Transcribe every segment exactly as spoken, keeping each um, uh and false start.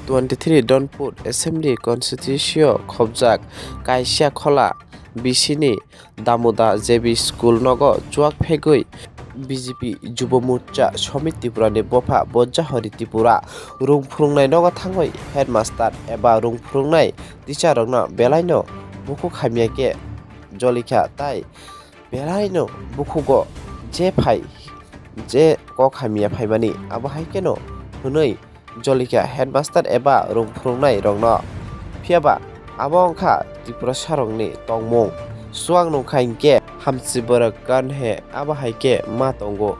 twenty three Donpur Assembly Constituency o khobjak kaisa khola bisini Damoda J B School nogo chuak phegwi B J P Jubo Morcha Samit Tripura ni bopha Bojahori Tripura rung phwrwngnai nogo thangwi headmaster eba rung phwrwngnai teacher rokno belaino bukhuk hamya khe jolikha tai belaino bukhugo je phai je kok hamya phaimani abo hai kheno hwnwi jolikha headmaster eba rung phwrwngnai rokno. Phiyaba abo wngkha Tiprasa rokni tongmung. Chuak nungkha hinkhe hamsi borok kan he abo hai khe ma tongo.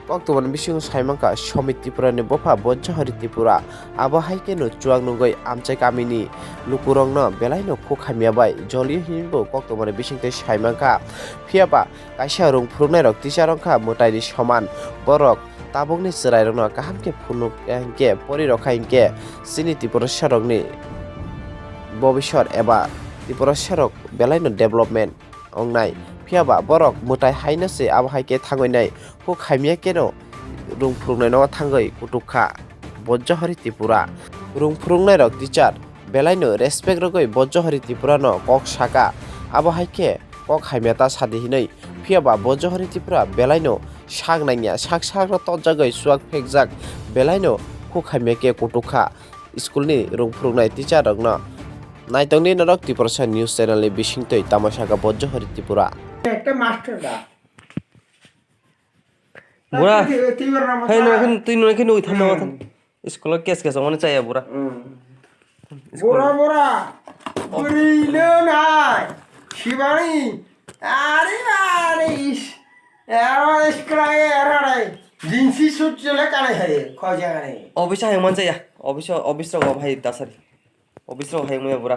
Koktwmani bisingo sai mankha Samit Tripura ni bopha Bojahori Tripura abo hai kheno chuak nungwi amchai kamini lukurokno belaino khuk hamya bai joli hinwi bo koktwmani bisingtwi sai mankha. Phiyaba kaisa rung phwrwngnairok teacher wngkha mwtaini soman. Borok tabukni chwrairokno kaham khe phunuk hinkhe pori rokha hinkhe chini Tiprasarokni bobisor eba Tiprasarok belaino development wngnai. Phiyaba borok mwtai haino se abo hai khe thangwi nai. Khuk hamya kheno rung phwrwngnaino thangwi kutuk kha Bojahori Tripura. Rung phwrwngnairok teacher belaino respect rwgwi Bojahori Tripurano kok saka. Abo hai khe kok hamya ta sadi hinwi. Phiyaba Bojahori Tripura belaino sak nangya, sak sakno tonjagwi chuak phekjak, belaino khuk hamya khe kutuk kha school ni rung phwrwngnai teacher rokno. Naitokni norok Tiprasa News Channel ni bisingtwi tamo saka Bojahori Tripura. একটা মাস্টার দা। Bura, তুই, তুই ওর নাম hai, bata। Nung khin, twi nung khin, ui thanna Hmm. Wathan. School o kes kes, omani chaya, bura. Hmm. School. Bura, bura. Buri le nai. Shibani. Are, are, ish. Ero, ish, krai, ero, rai. Jinsi suit chole kane hai, khoja kane. Office o hai man chaya. Office o, office rok hai dasari. Office rok hai maya, bura.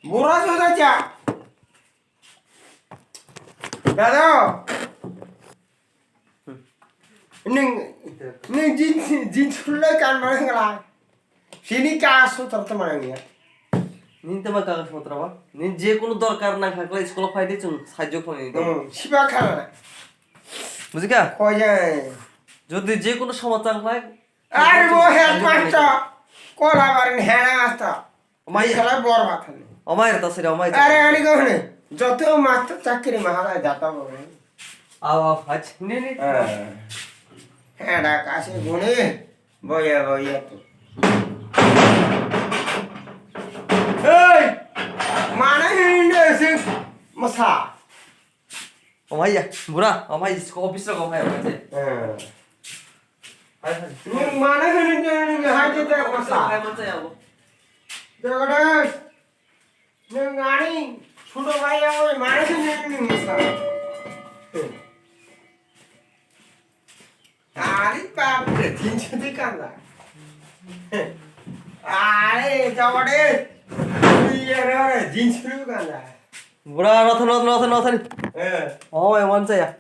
Bura suda cha. Dado. Nwng, nwng jeans, jeans khulwi kanmani wngla. Sini ka sutra tongmani wngya. Nini tongma kaga sutra ba? Nini je kunu dorkar nangkha khlai school phai de chwng sahajyo khlai nini tong. Hmm, siba kha. Bujikha? Khoye. Jodi je kunu somosa wngkhlai, are bo headmaster. Kola barin headmaster. Omai. Sala bor bathani. Omai rata sira, omai. Are ani ko hne. Joto master chakri mahala jata bo. Aw, aw, hach, ni, ni. Eh. Heda kasi guni. Boya, boya tu. Hey! Mana hinde sing masa. Omai ya, bura, omai isko office rok omai, omai je. Eh. Hai, hai. Nwng mana hwnwi nwng hai je te masa. Hai, masa ya, bo. Jagadesh. Nwng ani sudo bai ya, oi, mana hwnwi nwng masa. Ari bap re, jeans di kanda. Are, jagadesh. Iya re, jeans di kanda. Bura, notha, notha, notha, notha ni. Eh. Oh, emon chaya.